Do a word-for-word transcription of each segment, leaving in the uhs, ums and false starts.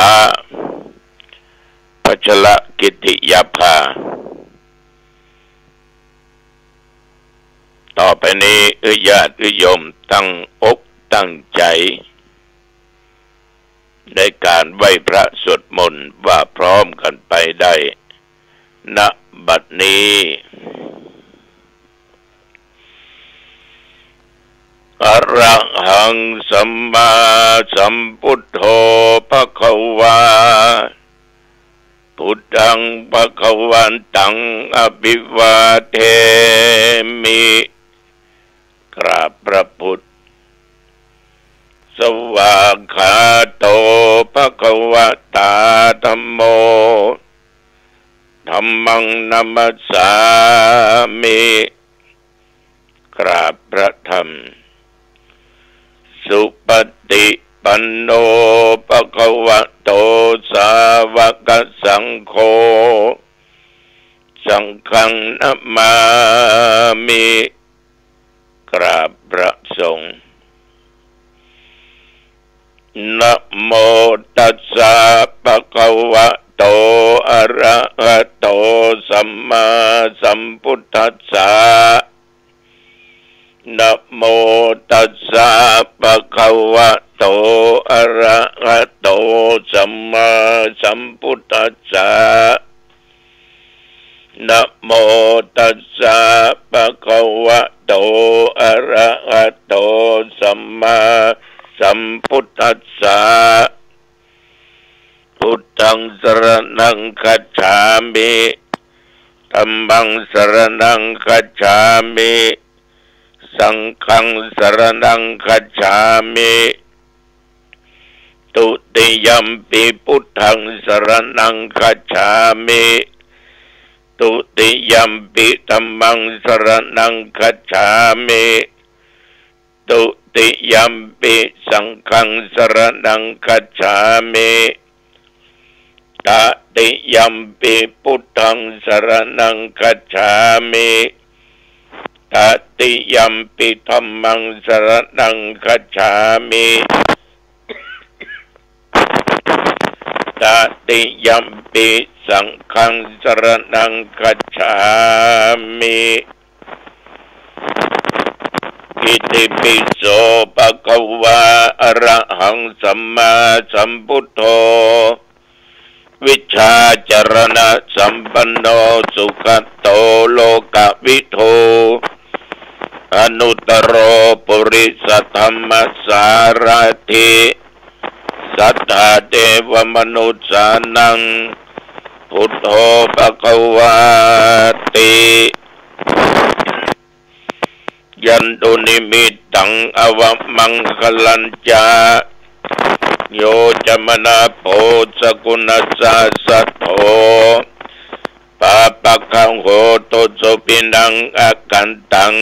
ระพัชรกิติยาภา ต่อไปนี้ ญาติโยมตั้งอกตั้งใจ๋ ในการไหว้พระสวดมนต์ว่าพร้อมกันไปได้ ณ บัดนี้ อะระหัง สัมมาสัมพุทโธ ภะคะวา พุทธัง ภะคะวันตัง อะภิวาเทมิ กราบพระพุทธ สวากขาโต ภะคะวะตา ธัมโม ธัมมัง นะมัสสามิ กราบพระธรรม สุปฏิปันโน ภะคะวะโต สาวกสังโฆ สังฆัง นะมามิ กราบพระสงฆ์ นะโมตัสสะ ภะคะวะโต อะระหะโต สัมมาสัมพุทธัสสะ นะโมตัสสะ ภะคะวะโต อะระหะโต สัมมาสัมพุทธัสสะ นะโมตัสสะ ภะคะวะโต อะระหะโต สัมมาสัมพุทธัสสะ พุทธัง สรณัง คัจฉามิ ธัมมัง สรณัง คัจฉามิ สังฆัง สรณัง คัจฉามิ ทุติยัมปิ พุทธัง สรณัง คัจฉามิ ทุติยัมปิ ธัมมัง สรณัง คัจฉามิ ทุติยัมปิ สังฆัง สรณัง คัจฉามิ ตติยัมปิ พุทธัง สรณัง คัจฉามิ ตติยัมปิ ธัมมัง สรณัง คัจฉามิ ตติยัมปิ สังฆัง สรณัง คัจฉามิ อิติปิโส ภะคะวา อะระหัง สัมมาสัมพุทโธ วิชชาจรณะสัมปันโน สุขะโต โลกะวิทู อนุตตโร ปุริสะธัมมะสารถิ สัตถาเทวะมนุสสานัง พุทโธ ภะคะวาติ ยันตุนิมิตตัง อวะมังคะลัญจะ โยจะมะนะโพ สะกุณัสสะ สัทโธ ปาปะกะโหตุ สุปิณัง อะกันตัง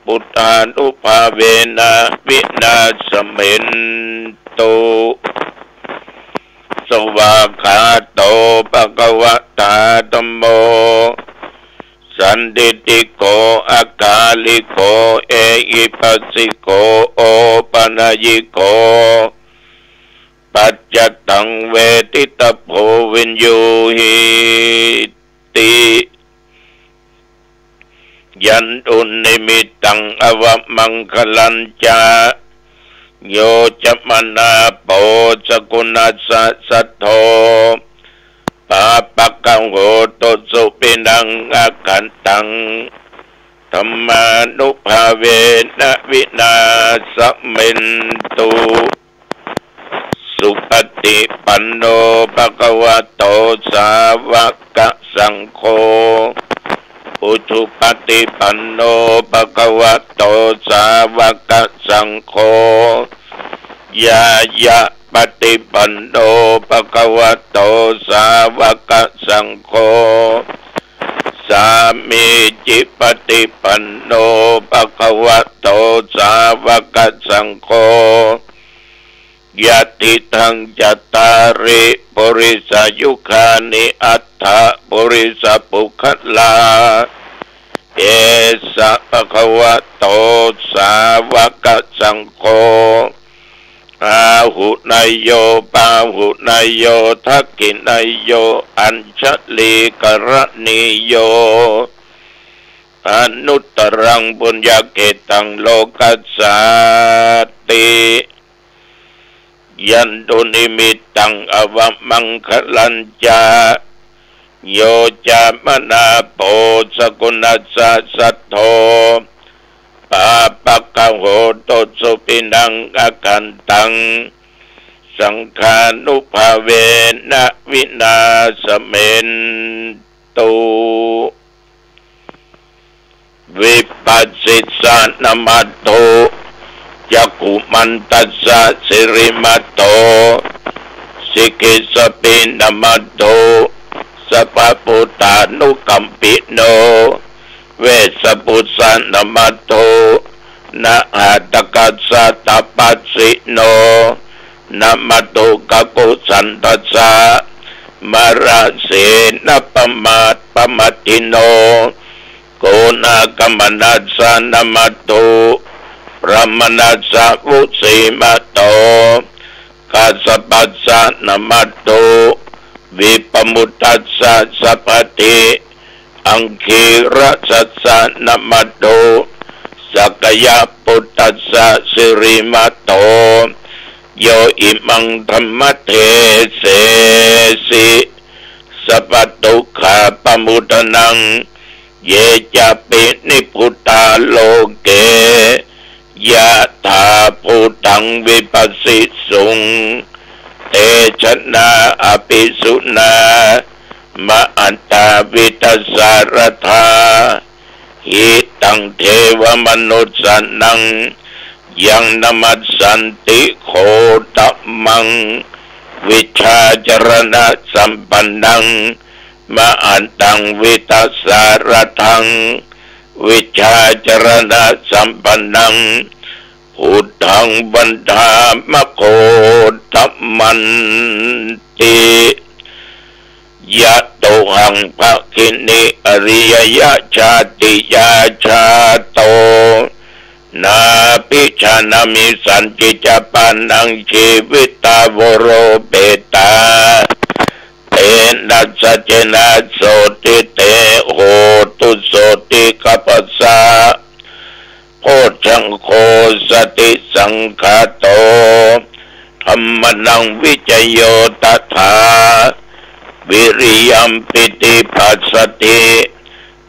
ปุทธานุภาเวนะ วินาสเมนตุ สวากขาโต ภะคะวะตา ธัมโม สันทิฏฐิโก อะกาลิโก เอหิปัสสิโก โอปะนะยิโก ปัจจตัง เวทิตะโพ วิญญูหิติ ยันตุนิมิตตัง อวะมังคะลัญจะ โยจะมะนะโพ สะกุณัสสะ สัทโธ ปาปะกะโหตุ สุปิณัง อะกันตัง ธัมมานุภาเวนะ วินาสเมนตุ สุปฏิปันโน ภะคะวะโต สาวกสังโฆ อุชุปฏิปันโน ภะคะวะโต สาวกสังโฆ ญาญาปฏิปันโน ภะคะวะโต สาวกสังโฆ สามีจิปฏิปันโน ภะคะวะโต สาวกสังโฆ ยัตถิตัง จัตตาริ ปุริสายุคานิ อัตถะ ปุริสปุคคลา เอสะ ภะคะวะโต สาวกสังโฆ อาหุเนยโย ปาหุเนยโย ทักขิเนยโย อัญชลีกรณีโย อนุตตรังปุญญเขตตังโลกัสสาติ ยันตุนิมิตตังอวมังคลัญจะ โยจะมนาโปสกุณัสสะสัทโธ ปาปะกะโหตุสุขินังอะขันตัง สังฆานุภาเวนะวินาสเมนตุ วิปัสสิสะนะมัตถุ จักขุมันตัสสะสิริมัตโต สิกิสสปินะมัตถุ สัพพะพุทธานุกัมปิโน เวสสะปุสสะนะมัตถุ นะหัตถกัสสะตะปัสสิโน นะมัตถุกะกุสันทัสสะ มะระเสนะปะมาทปะมัตถิโน โกนะกะมะนัสสะนะมัตถุ พรหมนัสสะวุสีมะโต กัสสะปัสสะนะมัตถุ วิปะมุตตัสสะสัพพะทิ อังคีรสัสสะนะมัตถุ สักยะปุตตัสสะสิริมัตโต โยอิมังธัมมะเทเสสิ สัพพะทุกขาปะมุตตะนัง เยจะปินิพพุตตาโลเก ยะถาภูตังวิปัสสิสุง เตชะนาอะภิสุนา มะหันตาวิทัสสะระทา หิตังเทวะมนุสสานัง ยังนะมัสสันติโคตะมัง วิชชาจะรณะสัมปันนัง มะหันตังวิทัสสะระทัง วิชชาจะรณะสัมปันนัง พุทธังวันทามะโคตะมันติ ยะโตหังภะคินิอะริยยะชาติยาชาโต นาภิชานะมิสันติจะปานังจีวิตาโวโรเปตา เตนะสัจเจนะโสติเตโหตุโสติกัปปะสะ โพชฌังโคสติสังคาโต ธัมมานังวิจโยตถา วิริยัมปิติปัสสะธิ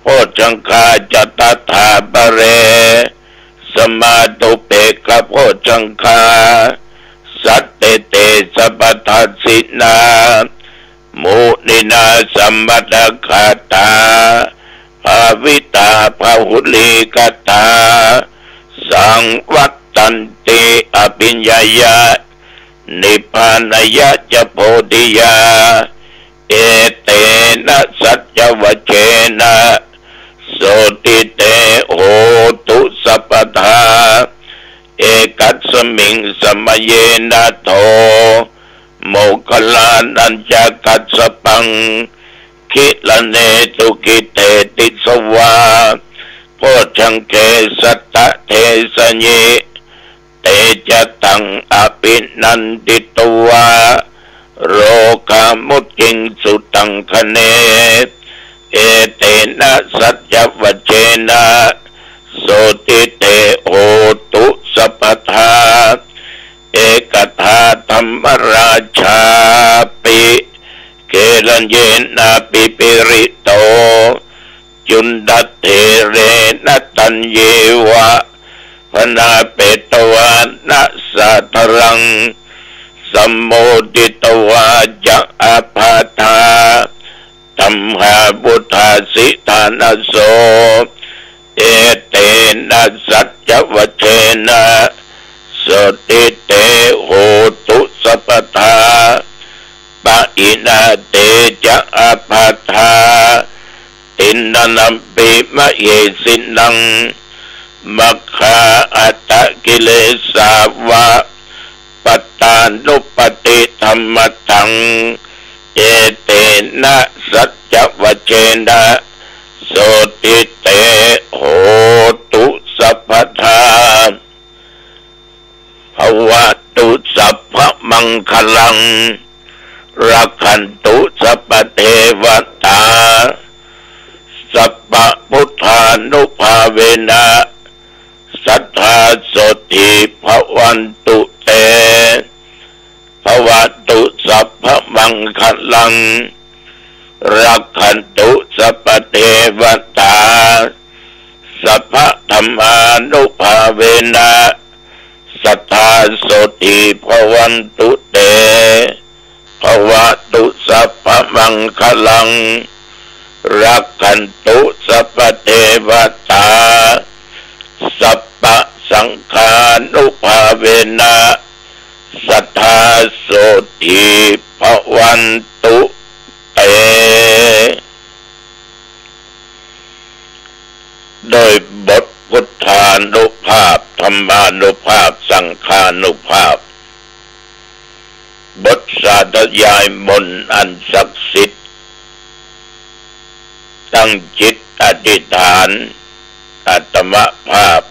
โพชฌังคาจะตถาปะเร สมาธุเปกขะโพชฌังคา สัตเตเตสัพพะทัสสินา มุนินาสัมมะตะกะตา ภาวิตาบาหุลีกะตา สังวัตตันติอะภิญญายะ นิพพานายะจะโพธิยา เอเตนะสัจจวัจเจนะ โสติเตโหตุสัพพะทา เอกัสสมิงสมะเยนะโถ โมคคัลลานัญจะกัสสปัง กิรเณตุกิเตติสวา โพชฌังเขสัตตะเทสะยิ เตจะตังอะภินันทิตวา โรกามุจจิงสุตังคะเน เอเตนะสัจจวัจเจนะ โสติเตโหตุสัพพะทา เอกทาธัมมราชาปิ เกรัญเยนะปิปริโต จุนดัตเถเรนะตัญเยวะ พนาเปตวานะสาธารัง สัมโมทิตวาจะอาปาธา ธัมมาวุฏฐาสิฐานะโส เอเตนะสัจจวัจเจนะ โสติเตโหตุสัพพะทา ปะหินาเตจะอาปาธา ติณณัมปิมะเหสินัง มัคคาอัตตะกิเลสาวะ ปัตตานุปปาทิธัมมะตัง เอเตนะสัจจวัจเจนะ โสติเตโหตุสัพพะทา ภว ตุสัพพะมังคะลัง รักขันตุสัพพะเทวะตา สัพพะพุทธานุภาเวนะ สัตถาโสตถีภะวันตุเต ภะวะตุสัพพะมังคะลัง รักขันตุสัพพะเทวะตา สัพพะธัมมานุภาเวนะ สัตถาโสตถีภะวันตุเต ภะวะตุสัพพะมังคะลัง รักขันตุสัพพะเทวะตา สัพพะสังฆานุภาเวนะ สัตถาโสตถีภะวันตุเต โดยบทพุทธานุภาพ ธัมมานุภาพ สังฆานุภาพ บทสาธยายมนต์อันศักดิ์สิทธิ์ ตั้งจิตอธิษฐานอาตมภาพ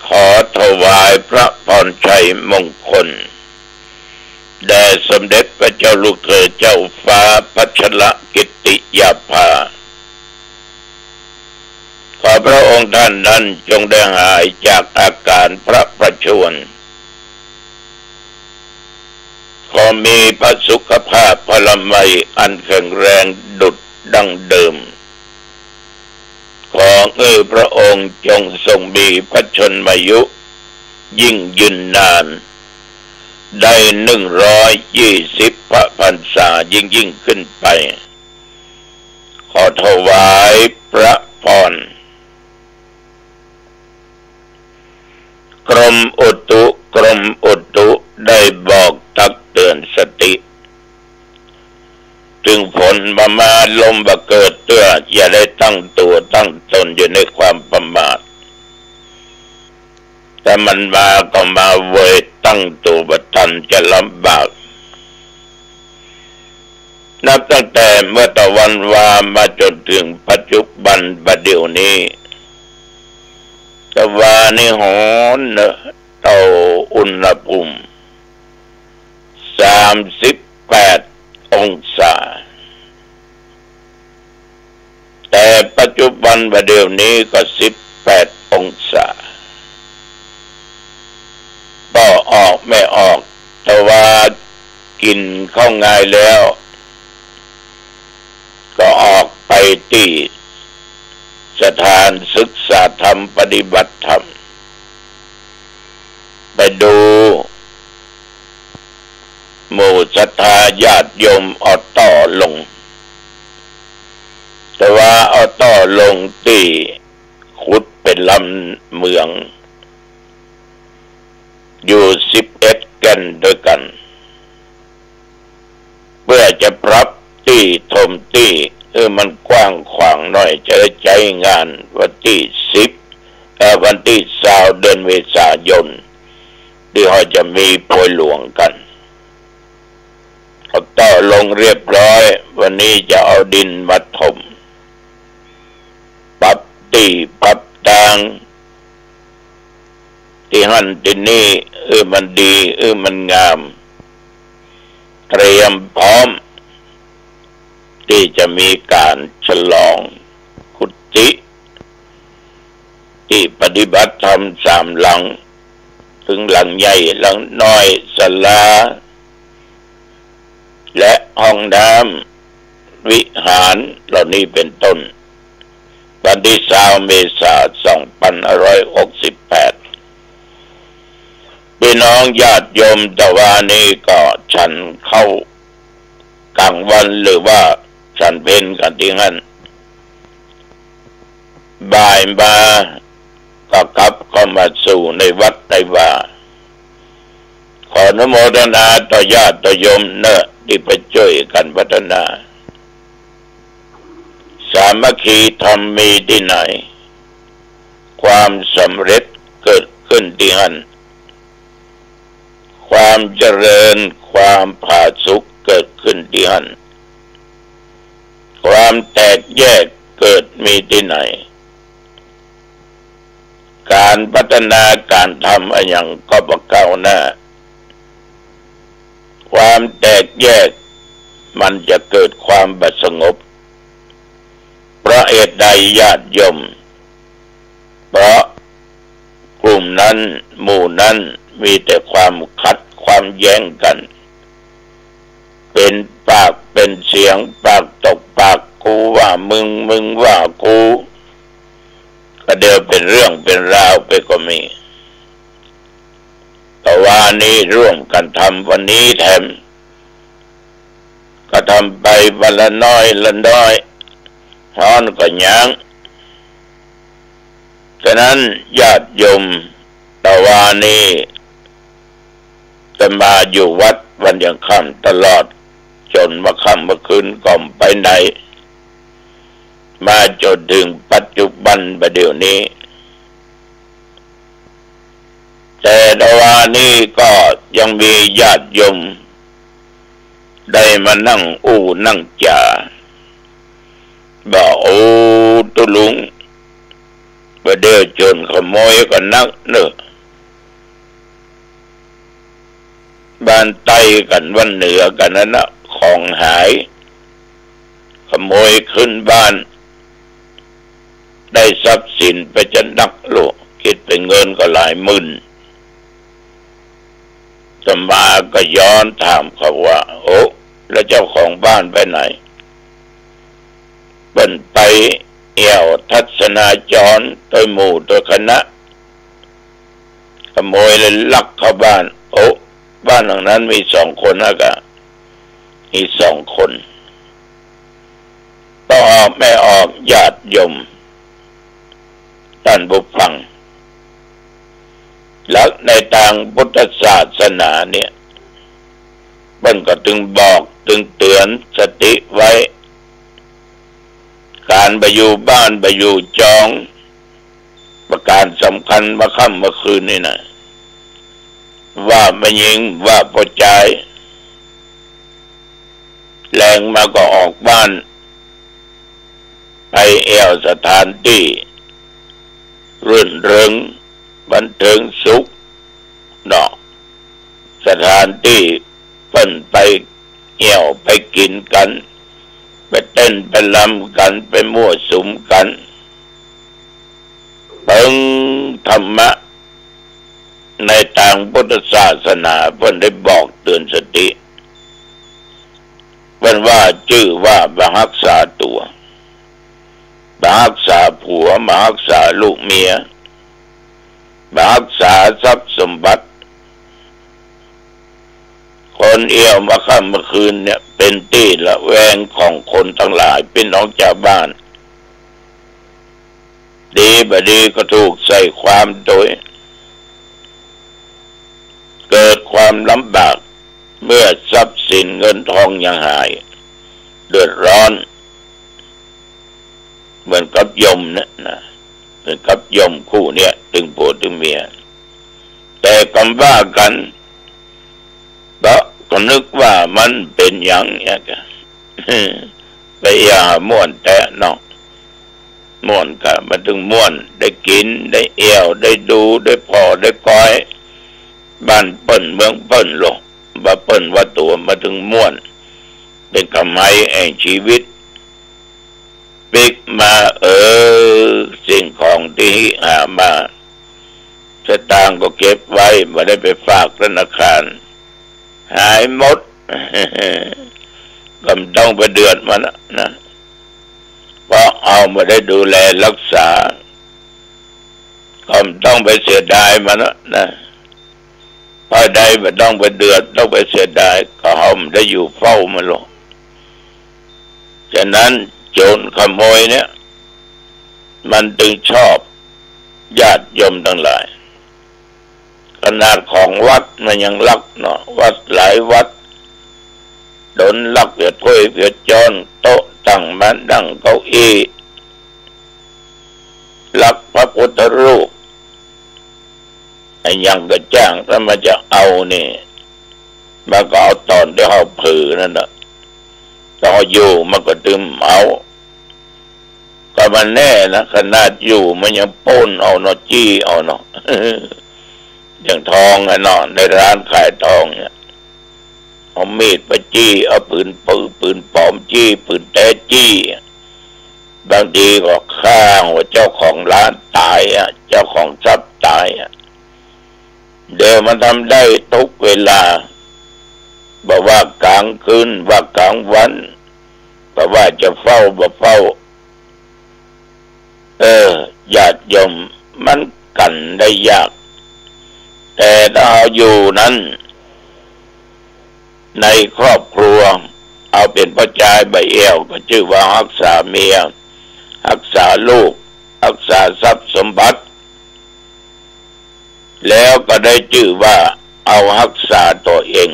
ขอถวายพระพรชัยมงคล แด่สมเด็จพระเจ้าลูกเธอเจ้าฟ้าพัชรกิติยาภา ขอพระองค์ท่านนั้นจงได้หายจากอาการพระประชวร ขอมีพระสุขภาพพลามัยอันแข็งแรงดุจดั้งเดิม ขอเอ่อพระองค์จงทรงมีพระชนมายุยิ่งยืนนาน ได้หนึ่งร้อยยี่สิบพระพรรษายิ่งๆ ขึ้นไป ขอถวายพระพร กรมอุตุ กรมอุตุได้บอกตักเตือนสติ เถิงฝนบ่มาลมบ่เกิดเตื้อ อย่าได้ตั้งตัวตั้งตนอยู่ในความประมาท ถ้ามันมาก็มาเวย ตั้งตัวบ่ตันจะลำบาก นับตั้งแต่เมื่อตะวันวามาจนเถิงปัจจุบันบ่าเดี่ยวนี้ ตะวานี้ฮ้อนเนอะ เต้าอุณหภูมิสามสิบแปดองศา แต่ปัจจุบันบ่าเดี่ยวนี้ก็สิบแปดองศา ก็ออกไม่ออก แต่ว่ากิ๋นข้าวงายแล้ว ก็ออกไปตี้สถานศึกษาธรรมปฏิบัติธรรม ไปดูหมู่ศรัทธาญาติโยมเอาต้อลง แต่ว่าเอาต้อลงตี้ขุดเป๋นลำเหมือง อยู่สิบเอ็ดแก่นด้วยกั๋น เพื่อจะปรับตี้ถมตี้หื้อมันกว้างขวางหน่อย จะได้ใจ๊งานวันตี้สิบ เอ่อ วันตี้ซาวเดือนเมษายน ตี้เฮาจะมีโพยหลวงกั๋น เอาต้อลงเรียบร้อย วันนี้จะเอาดินมาถม ปรับตี้ปรับตาง ตี้หั้นตี้นี่ หื้อมันดี หื้อมันงาม เตรียมพร้อม ตี้จะมีก๋านฉลองกุฏิ ตี้ปฏิบัติธรรมสามหลัง เถิงหลังใหญ่ หลังน้อย ศาลา และห้องน้ำ วิหารเหล่านี้เป๋นต้น วันตี้ซาวเมษาสองพันห้าร้อยหกสิบแปด ปี้น้องญาติโยมตะวานี้ก็ฉันข้าวก๋างวันหรือว่าฉันเพลกั๋นตี้หั้น บ่ายมาก็กลับเข้ามาสู่ในวัดในวา ขออนุโมทนาต่อญาติต่อโยมเนอะ ตี้ไปจ้วยกั๋นพัฒนา สามัคคีธรรมมีตี้ไหน ความสำเร็จเกิดขึ้นตี้หั้น ความเจริญ ความผาสุกเกิดขึ้นตี้หั้น ความแตกแยกเกิดมีตี้ไหน ก๋านพัฒนาก๋านธรรมอะหยังก็บ่ก้าวหน้า ความแตกแยกมันจะเกิดความบ่สงบ เพราะเหตุใดญาติโยม เพราะกลุ่มนั้นหมู่นั้นมีแต่ความขัดความแย้งกั๋น เป๋นปากเป๋นเสียง ปากตกปาก กูว่ามึง มึงว่ากู ก็เดี๋ยวเป๋นเรื่องเป๋นราวไปก็มี ตะวานี้ร่วมกั๋นทำวันนี้แถม ก็ทำไปวันละน้อยละน้อย ฮ้อนก็ยั้ง ฉะนั้นญาติโยม ตะวานี้อาตมาอยู่วัดวันยังค่ำตลอด จ๋นมาค่ำเมื่อคืนก็บ่ไปไหน มาจ๋นเถิงปัจจุบันบ่าเดี่ยวนี้ แต่ตะวานี้ก็ยังมีญาติโยม ได้มานั่งอู้นั่งจ๋า บ่า โอ้ ตุ๊ลุง บ่าเดี่ยวโจรขโมยก็นักเน่อ บ้านใต้กั๋น บ้านเหนือกั๋นนั้นนะ ของหาย ขโมยขึ้นบ้าน ได้ทรัพย์สินไปจะนักโล กึ๊ดเป๋นเงินก็หลายหมื่น อาตมาก็ย้อนถามเขาว่า โอ้ แล้วเจ้าของบ้านไปไหน เปิ้นไปแอ่วทัศนาจรโตยหมู่โตยคณะ ขโมยเลยลักเข้าบ้าน โอ้ บ้านหลังนั้นมีสองคนนะกะ มีสองคน ป้อออกแม่ออก ญาติโยม ต้านผู้ฟัง แล้วในตางพุทธศาสนาเนี่ย เปิ้นก็ตึงบอกตึงเตื๋อนสติไว้ ก๋านบ่อยู่บ้านบ่อยู่จอง ประก๋านสำคัญเมื่อค่ำเมื่อคืนนี่นะ ว่าแม่ญิง ว่าป้อจาย แลงมาก็ออกบ้าน ไปแอ่วสถานตี้ รื่นเริง บันเทิงสุข เนาะ สถานตี้เปิ้นไปแอ่วไปกิ๋นกั๋น ไปเต้นไปรำกั๋น ไปมั่วสุมกั๋น เปิงธรรมะ ในตางพุทธศาสนาเปิ้นได้บอกเตื๋อนสติ เปิ้นว่าจื้อว่าบ่ฮักษาตั๋ว บ่ฮักษาผัว บ่ฮักษาลูกเมีย บ่ฮักษาทรัพย์สมบัติ คนแอ่วเมื่อค่ำเมื่อคืนเนี่ย เป๋นตี้ระแวงของคนตังหลาย ปี้น้องจาวบ้าน ดีบ่ดีก็ถูกใส่ความโตย เกิดความลำบาก เมื่อทรัพย์สินเงินทองยังหาย เดือดร้อน เหมือนกับโยมเนี่ยนะ เหมือนกับโยมคู่เนี่ย ตึงผัวตึงเมีย แต่กำว่ากั๋น เพราะก็นึกว่ามันเป๋นหยังเนี่ยกะ ไปแอ่วม่วนแต๊เนาะ ม่วนกะ บ่าตึงม่วน ได้กิ๋น ได้แอ่ว ได้ดู ได้ผ่อ ได้ก้อย บ้านเปิ้นเมืองเปิ้นโล ว่าเปิ้นว่าตั๋ว บ่าตึงม่วน เป๋นกำไรแห่งชีวิต ปิ๊กมา เออ สิ่งของตี้หามา สตางค์ก็เก็บไว้ บ่ได้ไปฝากธนาคาร หายหมด ก็บ่ต้องไปเดือดมันนะ เพราะเฮาบ่ได้ดูแลรักษา ก็บ่ต้องไปเสียดายมันนะ เพราะใดบ่ต้องไปเดือด ต้องไปเสียดาย ก็เฮาบ่ได้อยู่เฝ้ามันหรอก ฉะนั้นโจรขโมยเนี่ย มันตึงชอบ ญาติโยมตังหลาย ขนาดของวัดมันยังลักเนาะ วัดหลายวัด โดนลักเปียถ้วยเปียจ๊อน โต๊ะตั้งมานั่ง เก้าอี้ ลักพระพุทธรูป อะหยังก็จ้าง ถ้ามันจะเอานี่ มันก็เอาต๋อนตี้เฮาเผลอนั่นน่ะ ต๋อนเฮาอยู่มันก็ตึงเอา ข ว่ามันแน่นะ ขนาดอยู่มันยังปล้นเอาเนาะ จี้เอาเนาะ อย่างทองอะเนาะ ในร้านขายทองเนี่ย เอามีดไปจี้ เอาปืนปืน ปืนปลอมจี้ ปืนแต๊จี้ บางทีก็ฆ่าหัวเจ้าของร้านต๋ายอะ เจ้าของทรัพย์ต๋ายอะ เดี๋ยวมันทำได้ทุกเวลา บ่ว่ากลางคืน ว่ากลางวัน บ่ว่าจะเฝ้า บ่เฝ้า เออ ญาติโยม มันกั๋นได้ยาก แต่ถ้าเอาอยู่นั้น ในครอบครัว เอาเป๋นป้อจายบ่าแอ่ว ก็จื้อว่าฮักษาเมีย ฮักษาลูก ฮักษาทรัพย์สมบัติ แล้วก็ได้จื้อว่าเอาฮักษาตั๋วเอง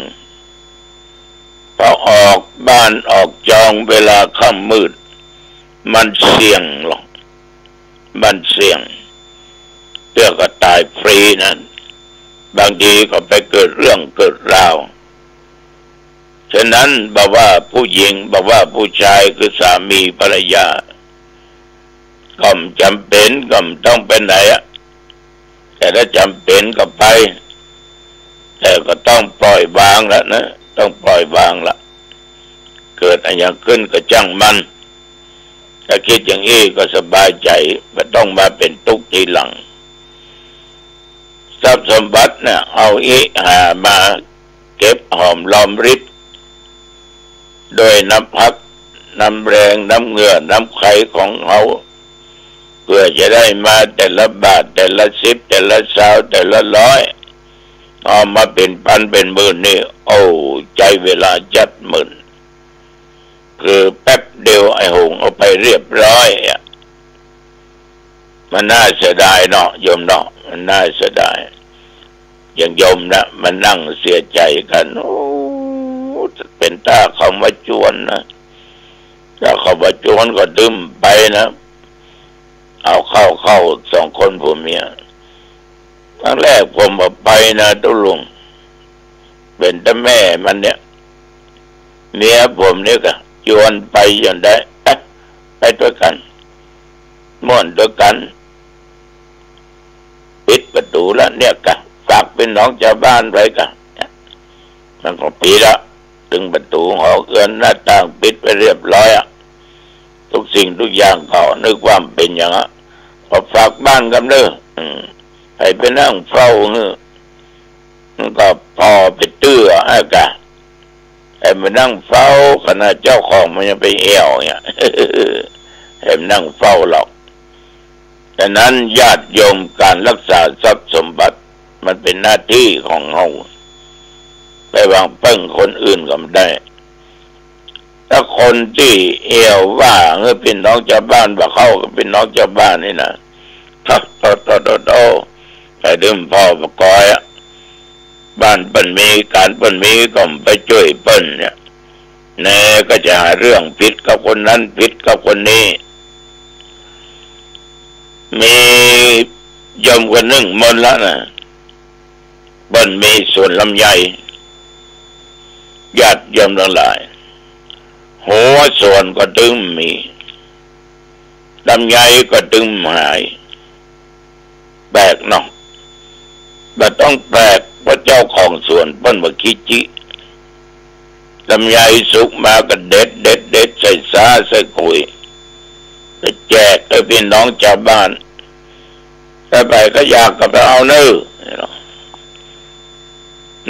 พอออกบ้านออกจองเวลาค่ำมืด มันเสี่ยงลอ มันเสี่ยง เตื้อก็ต๋ายฟรีนั้น บางทีก็ไปเกิดเรื่องเกิดราว ฉะนั้นบ่ว่าผู้หญิง บ่ว่าผู้จาย คือสามีภรรยา ก็บ่จ๋ำเป๋น ก็บ่ต้องไปไหนอะ แต่ถ้าจ๋ำเป๋นก็ไป แต่ก็ต้องปล่อยวางละนะ ต้องปล่อยวางละ เกิดอะหยังขึ้นก็จ้างมัน ถ้าคิดอย่างอี้ก็สบายใจ๋ บ่ต้องมาเป๋นตุ๊กข์ทีหลัง ทรัพย์สมบัติเนี่ย เอาอี้หามาเก็บหอมรอมริบ ด้วยน้ำพัก น้ำแรง น้ำเหงื่อ น้ำไขของเฮา เปื้อจะได้มาแต่ละบาท แต่ละสิบ แต่ละซาว แต่ละร้อย เอามาเป๋นปันเป๋นหมื่นนี่ โอ้ ใจ๊เวลาจั๊ดเมิน คือแป๊บเดียวไอ้หงเอาไปเรียบร้อยอะ มันน่าเสียดายเนาะโยมเนาะ มันน่าเสียดาย อย่างโยมนะ มานั่งเสียใจ๋กั๋น โอ้ เป๋นต้าเขามาจวนนะ ถ้าเขามาจวนก็ตึงไปนะ เอาเข้า เข้าสองคนผัวเมีย ครั้งแรกผมบ่ไปนะตุ๊ลุง เป๋นแต่แม่มันเนี่ย เมียผมนี่ก็จวนไปจนได้ เอ๊ะ ไปตวยกั๋น ม่วนตวยกั๋น ปิดประตู๋ละ เนี่ยกะ ฝากปี้น้องจาวบ้านไว้กะ มันก็ปิดละ ตึงประตู๋หอเฮือนหน้าต่างปิดไว้เรียบร้อยอะ ทุกสิ่งทุกอย่างก็นึกว่ามันเป๋นอย่างอะ ก็ฝากบ้านกำเน่อ อืม ใผไปนั่งเฝ้าหื้อ มันก็ผ่อไปเตื้ออะกะ ใผไปนั่งเฝ้า ขนาดเจ้าของมันยังไปแอ่วเนี่ย ใผไปนั่งเฝ้าหรอก ฉะนั้นญาติโยม ก๋านฮักษาทรัพย์สมบัติ มันเป๋นหน้าตี้ของเฮา ไปหวังเปิ้งคนอื่นก็บ่ได้ ถ้าคนตี้แอ่วว่าหื้อปี้น้องจาวบ้าน บ่เข้ากับปี้น้องจาวบ้านนี่นะ โธ่ โธ่ โธ่ โธ่ ใผตึงผ่อบ่กอยอะ บ้านเปิ้นมี ก๋านเปิ้นมีก็ไปจ้วยเปิ้นเนี่ย แน่ก็จะหาเรื่องผิดกับคนนั้นผิดกับคนนี้ มีโยมคนนึ่งมนละนะ เปิ้นมีสวนลำไย ญาติโยมตังหลาย หัวสวนก็ตึงบ่มี ลำไยก็ตึงบ่หาย แปลกเนาะ บ่ต้องแปลก เพราะเจ้าของสวนเปิ้นบ่ขี้จิ ลำไยสุกมาก็เด็ด เด็ด เด็ด ใส่ซ้าใส่ขุย ไปแจกหื้อปี้น้องจาวบ้าน ใผๆ ก็อยากก็ไปเอาเน่อ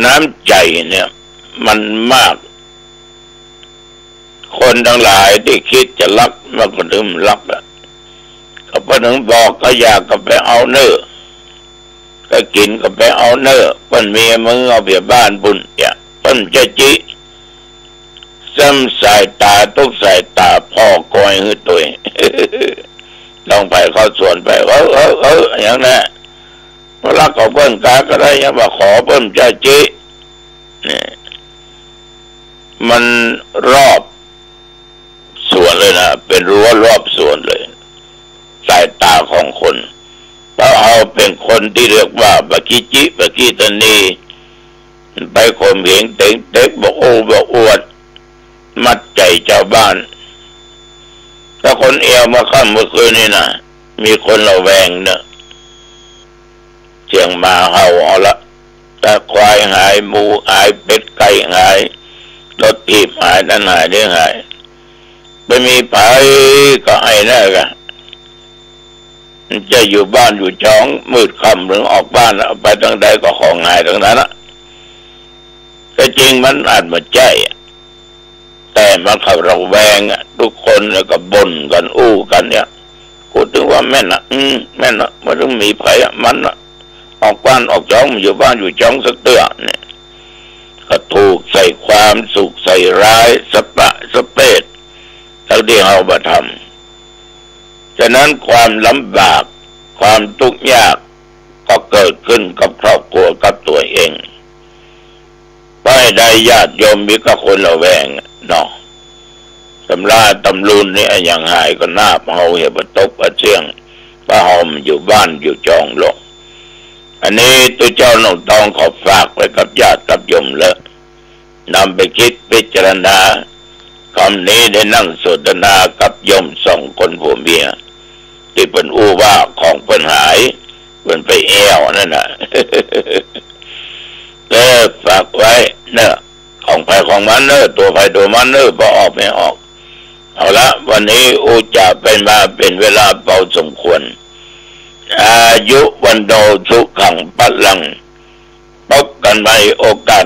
น้ำใจ๋เนี่ยมันมาก คนตังหลายตี้กึ๊ดจะลักมันก็ตึงลักอะ ก็เปิ้นตึงบอก ก็อยากก็ไปเอาเน่อ ก็กิ๋นก็ไปเอาเน่อ เปิ้นมีมึงเอาเปียบ้านปุ้น เนี่ย เปิ้นจะจิ ซ้ำสายต๋าตุ๊กสายต๋าผ่อกอยหื้อตวย ลองไปเข้าสวนไป เออ เออ เออ อย่างนั้น บ่ลักของเปิ้นกาก็ได้ ยังบ่ขอเปิ้นจะจิ เนี่ย มันรอบสวนเลยนะ เป๋นรั้วรอบสวนเลย สายต๋าของคน ถ้าเอาเป๋นคนตี้เรียกว่าบ่ขี้จิ บ่ขี้ตะหนี ไปข่มเหงเต๋งเต็ก บ่อู้บ่อวด มัดใจ๋จาวบ้าน ถ้าคนแอ่วเมื่อค่ำเมื่อคืนนี่นะ มีคนระแวงเนอะ เสียงหมาเห่าเอาละ ถ้าควายหาย หมูหาย เป็ดไก่หาย รถถีบหาย นั้นหาย นี่หาย บ่มีใผก็ไอ้นั่นกะ มันจะอยู่บ้านอยู่จ๊อง มืดค่ำเถิงออกบ้าน ไปตางใดก็ของหายตังนั้นนะ แต่จริงมันอาจบ่ใจ้อะ แต่มันก็ระแวงอะ ทุกคนแล้วก็บ่นกั๋นอู้กั๋นเนี่ย กูตึงว่าแม่นนะ อืม แม่นนะ บ่ต้องมีใผอะ มันนะ ออกบ้านออกจ๊อง บ่อยู่บ้านอยู่จ๊องสักเตื้อเนี่ย ก็ถูกใส่ความ ถูกใส่ร้าย สะปะสะเปด ทั้งตี้เฮาบ่ทำ ฉะนั้นความลำบาก ความทุกข์ยาก ก็เกิดขึ้นกับครอบครัวกับตั๋วเอง เพราะเหตุใด ญาติโยมมีก็คนระแวงเนาะ ต๋ำราต๋ำรุนนี่อะหยังหายก็นาบเฮาเหียบ่ตกบ่เสี้ยง เพราะเฮาบ่อยู่บ้านอยู่จ๊องลง อันนี้ตุ๊เจ้าน้องตองขอฝากไว้กับญาติกับโยมเล้อ นำไปคิดพิจารณา ค่ำนี้ได้นั่งสนทนากับโยมสองคนผัวเมีย ตี้เปิ้นอู้ว่าของเปิ้นหาย เปิ้นไปแอ่วนั่นน่ะ เออ ฝากไว้เนอะ ของใผของมันเนอะ ตั๋วใผตั๋วมันเนอะ บ่ออกไม่ออก เอาละ วันนี้อู้จ๋าไปมาเป๋นเวลาพอสมควร อายุวัณโณสุขังพลัง พบกั๋นใหม่โอกาส